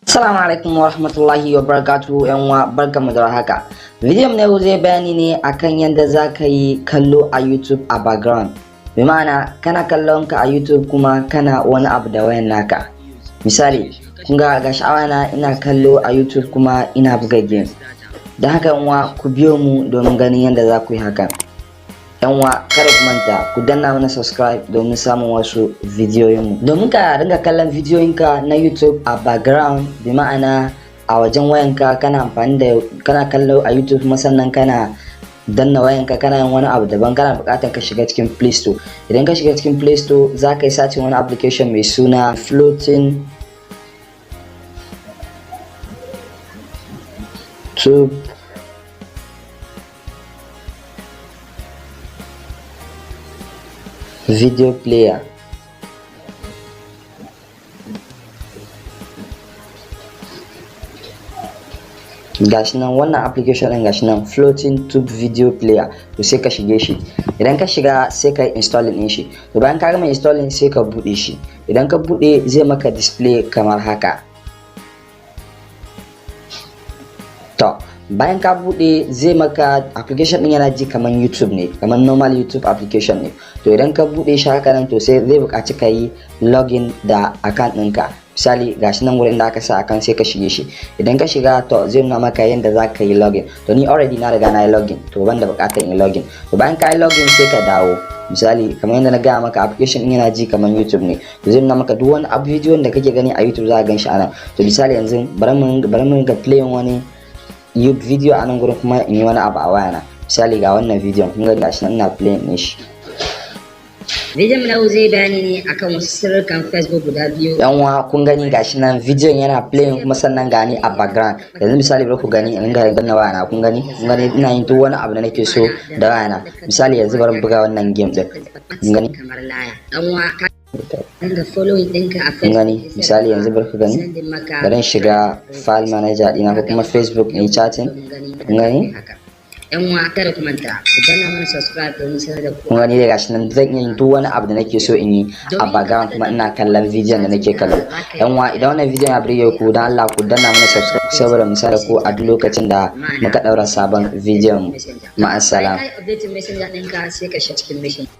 Assalamu alaikum wa rahmatullahi wa barakatuhu yan uwa, barkamu da haka. Bidiyon na yau zai bayani ne akan yadda za ka yi kallo a YouTube a background. Bi ma'ana, kana kallon ka a YouTube kuma kana wani abu da wayan naka. Misali, kun ga ga sha'awa na ina kallo a YouTube kuma ina buga game. Don haka yan uwa, ku biyo mu domin ganin yadda za ku yi hakan. Yan uwa, kada ku manta ku danna mana subscribe domin samun wasu bidiyoyinmu. Domin ka ringa kallon bidiyoyinka na YouTube a background, bi ma'ana a wajen wayanka, kana amfani da kana kallo a YouTube kuma sannan kana danna wayanka kana yin wani abu daban, kana buƙatar ka shiga cikin Play Store. Idan ka shiga cikin Play Store, za ka yi searching wani application mai suna Floating Tube Video Player. Gashi nan wannan application din, gashi nan, Floating Tube Video Player. To, sai ka shige shi. Idan ka shiga, sai ka yi installing din shi. To, bayan ka gama installing, sai ka bude shi. Idan ka bude, zai maka display kamar haka. To, bayan ka bude, zai maka application din yana ji kamar YouTube ne, kamar normal YouTube application ne. To, idan ka bude shi haka nan, to sai zai buƙaci ka yi login da account ɗinka. Misali, gashi nan wurin da aka sa account, sai ka shige shi. Idan ka shiga, to zai nuna maka yadda za ka yi login. To, ni already na riga na yi login, to ban da buƙatar in login. To, bayan ka yi login, sai ka dawo. Misali, kamar yadda na gaya maka, application din yana ji kamar YouTube ne. To, zai nuna maka duk wani abu bidiyon da kake gani a YouTube, za ka gan shi a nan. To, misali yanzu bari mun ga playing wani video a nan gurin kuma in yi wani abu a wayana. Misali, ga wannan bidiyon, kun ga gashi nan ina playing din shi. Bidiyon na yau zai bayani ne akan wasu sirrikan Facebook guda biyu. Yan uwa, kun gani, gashi nan bidiyon yana playing kuma sannan gani a background. Yanzu misali, bari ku gani in ga danna wayana. Kun gani, kun gani, ina yin duk wani abu da nake so da wayana. Misali yanzu, bari buga wannan game din. Kun gani? Kamar laya. Dan uwa, ka dinga following ɗinka a Kun Facebook. gani? Misali yanzu, bari ku gani, bari in shiga file manager ɗina ko kuma Facebook in yi chatting. Kun gani? Yan uwa, kada ku manta ku danna mana subscribe domin sanar da ku. Kun gani dai, gashi nan zan iya yin duk wani abu da nake so in yi a background kuma ina kallon bidiyon da nake kallo. Yan uwa, idan wannan bidiyon ya burge ku, dan Allah ku danna mana subscribe saboda mu sanar ku a duk lokacin da muka daura sabon bidiyon mu. Ma'assalam. Bayan ka yi updating Messenger ɗinka, sai ka shiga cikin Messenger.